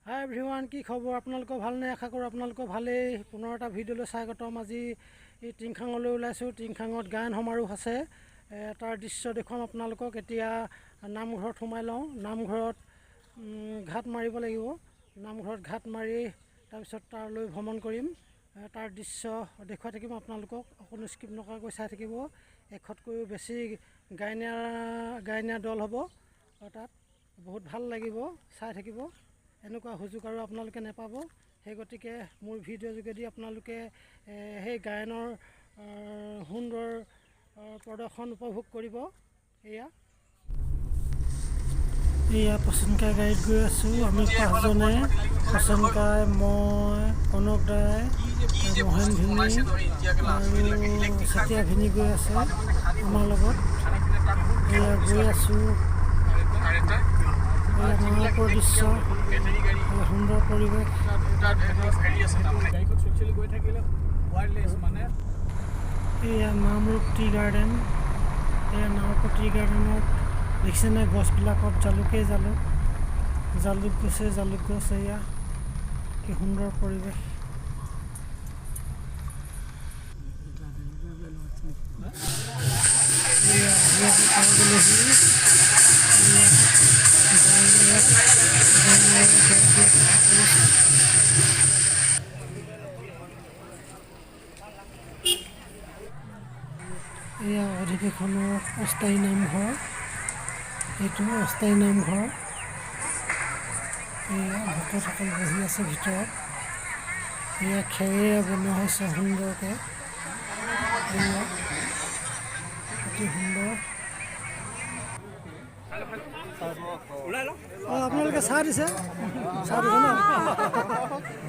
হাই everyone, কি খবৰ আপোনালোকৰ? ভালনে? আশা কৰোঁ আপোনালোকৰ ভালেই। পুনৰ এটা ভিডিঅ'লৈ স্বাগতম। আজি এই টিংখাঙলৈ ওলাইছোঁ। টিংখাঙত গায়ন সমাৰোহ আছে, তাৰ দৃশ্য দেখুৱাম আপোনালোকক। এতিয়া নামঘৰত সোমাই লওঁ। নামঘৰত ঘাট মাৰিব লাগিব। নামঘৰত ঘাট মাৰি তাৰপিছত তালৈ ভ্ৰমণ কৰিম। তাৰ দৃশ্য দেখুৱাই থাকিম আপোনালোকক, অকণো স্কিপ নকৰাকৈ চাই থাকিব। 100তকৈও বেছি গায়নীয়া গায়নীয়া দল হ'ব তাত, বহুত ভাল লাগিব, চাই থাকিব। এনেকুৱা সুযোগ আৰু আপোনালোকে নাপাব। সেই গতিকে মোৰ ভিডিঅ' যোগেদি আপোনালোকে সেই গায়নৰ সুন্দৰ প্ৰদৰ্শন উপভোগ কৰিব। এয়া এয়া পচনকাই গাড়ীত গৈ আছোঁ আমি পাঁচজনে। পচনকাই, মই, কনক দাই, মহেন ভিনি আৰু চেতিয়া ভিনি গৈ আছে আমাৰ লগত। এয়া গৈ আছোঁ। এয়া নামৰূপৰ দৃশ্য, এয়া সুন্দৰ পৰিৱেশ। গাড়ীখন চলি চলি গৈ থাকিলে ৱায়াৰলেছ মানে। এয়া নামৰূপ টি গাৰ্ডেন। এয়া নামৰূপৰ টি গাৰ্ডেনত দেখিছেনে, গছবিলাকত জালুকেই জালুক, জালুক গছে জালুক গছ। এয়া কি সুন্দৰ পৰিৱেশ! এয়া আহি আহি পাই গ'লোহি। এয়া গায়নীয়া গায়নীয়া। এয়া অধিৱেশনৰ অস্থায়ী নামঘৰ। এইটো অস্থায়ী নামঘৰ। এয়া ভকতসকল বহি আছে ভিতৰত। এয়া খেৰেৰে বনোৱা হৈছে সুন্দৰকৈ। এয়া অতি সুন্দৰ। অঁ, আপোনালোকে চাহ দিছে? চাহ দিছে ন?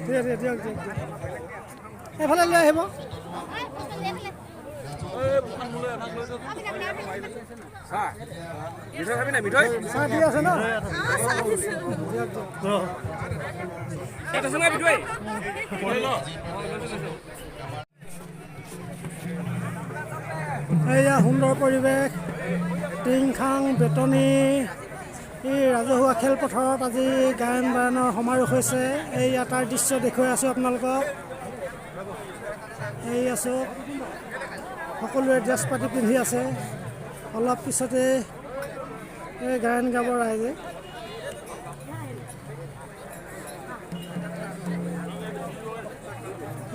ঠিক আছে, দিয়ক দিয়ক দিয়ক, এইফালে লৈ আহিব। চাহ দি আছে ন? দিয়ক দিয়ক। এয়া সুন্দৰ পৰিৱেশ। টিংখাং বেতনি এই ৰাজহুৱা খেলপথাৰত আজি গায়ন বায়নৰ সমাৰোহ হৈছে। এইয়া তাৰ দৃশ্য দেখুৱাই আছোঁ আপোনালোকক। এই আছোঁ, সকলোৱে ড্ৰেছ পাতি পিন্ধি আছে। অলপ পিছতে এই গায়ন গাব ৰাইজে।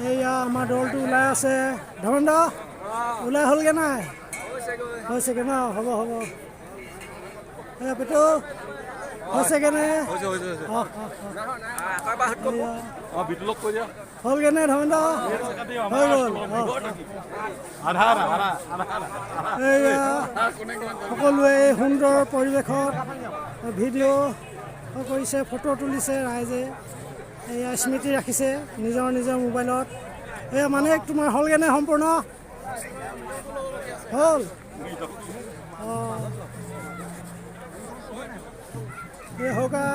এইয়া আমাৰ দলটো ওলাই আছে। ধৰ্মেন্দ্ৰ ওলাই হ'লগৈ নাই? হৈছেগৈ ন? হ'ব হ'ব। এই পেটু হৈছেগৈ নে? অঁ অঁ অঁ, হ'লগৈ নে ধৰ্মেন্দ্ৰ? হৈ গ'ল। এইয়া সকলোৱে এই সুন্দৰ পৰিৱেশত ভিডিঅ' কৰিছে, ফটো তুলিছে ৰাইজে। এয়া স্মৃতি ৰাখিছে নিজৰ নিজৰ মোবাইলত। এয়া মানে তোমাৰ হ'লগৈ নে সম্পূৰ্ণ হ'ল? অঁ, এই হৌকা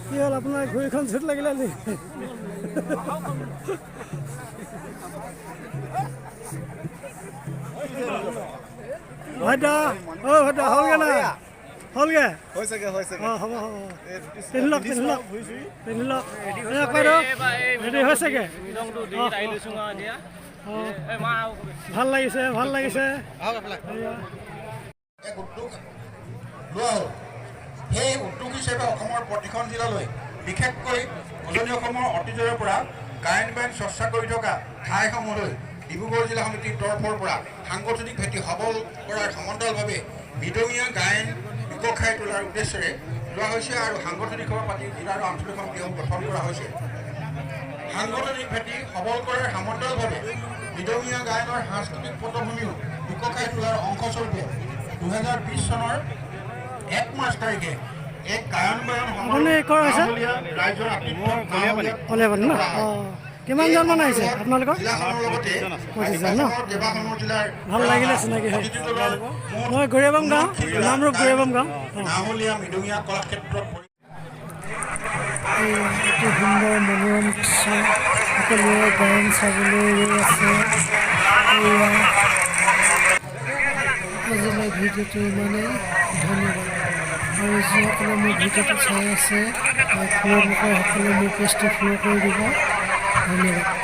কি হ'ল, আপোনাৰ ঘড়ীখন চুট লাগিলে নেকি? ভাইদা, অ' ভাইদা, হ'লগৈ নাই? হ'লগৈ? হৈছেগে, হৈছেগে। অঁ, হ'ব হ'ব, পিন্ধি লওক, পিন্ধি লওক, পিন্ধি লওক। বাইদেউ ৰেডি হৈছেগৈ? অঁ, ভাল লাগিছে, ভাল লাগিছে। এক উদ্যোগ লোৱা হ'ল। সেই উদ্যোগ হিচাপে অসমৰ প্ৰতিখন জিলালৈ, বিশেষকৈ উজনি অসমৰ অতীজৰে পৰা গায়ন বায়ন চৰ্চা কৰি থকা ঠাইসমূহলৈ ডিব্ৰুগড় জিলা সমিতিৰ তৰফৰ পৰা সাংগঠনিক ভেটি সবল কৰাৰ সমান্তৰালভাৱে মৃদঙীয়া গায়ন বিকশাই তোলাৰ উদ্দেশ্যেৰে লোৱা হৈছে আৰু সাংগঠনিক সভা পাতি জিলা আৰু আঞ্চলিক সমিতিসমূহ গঠন কৰা হৈছে। সাংগঠনিক ভেটি সবল কৰাৰ সমান্তৰালভাৱে মৃদঙীয়া গায়নৰ সাংস্কৃতিক পটভূমিও বিকশাই তোলাৰ অংশস্বৰূপে 2020 চনৰ 1 মাৰ্চ তাৰিখে এক গায়ন বায়ন আপুনি ক'ৰ হৈছে? ৰাইজৰ আতিথ্যত কলিয়াপানী ন? অঁ, কিমানজন মান আহিছে আপোনালোকৰ? জিলাখনৰ লগতে 25জন ন? অসমৰ কেইবাখনো জিলাৰ ভাল লাগিলে চিনাকি হৈ। অতিথি দলৰ মুঠ মই গৰিয়াবাম গাঁও, নামৰূপ গৰিয়াবাম গাঁও। অঁ, নাহলীয়া মৃদঙীয়া কলাক্ষেত্ৰত এই অতি সুন্দৰ মনোৰম দৃশ্য। সকলোৱে গায়ন চাবলৈ ৰৈ আছে। এয়া আজিলৈ ভিডিঅ'টো ইমানেই। ধন্যবাদ। আৰু যিসকলে মোৰ ভিডিঅ'টো চাই আছে, ফ'ল' নকৰে, সকলোৱে মোৰ পেজটো ফ'ল' কৰি দিব। ধন্যবাদ।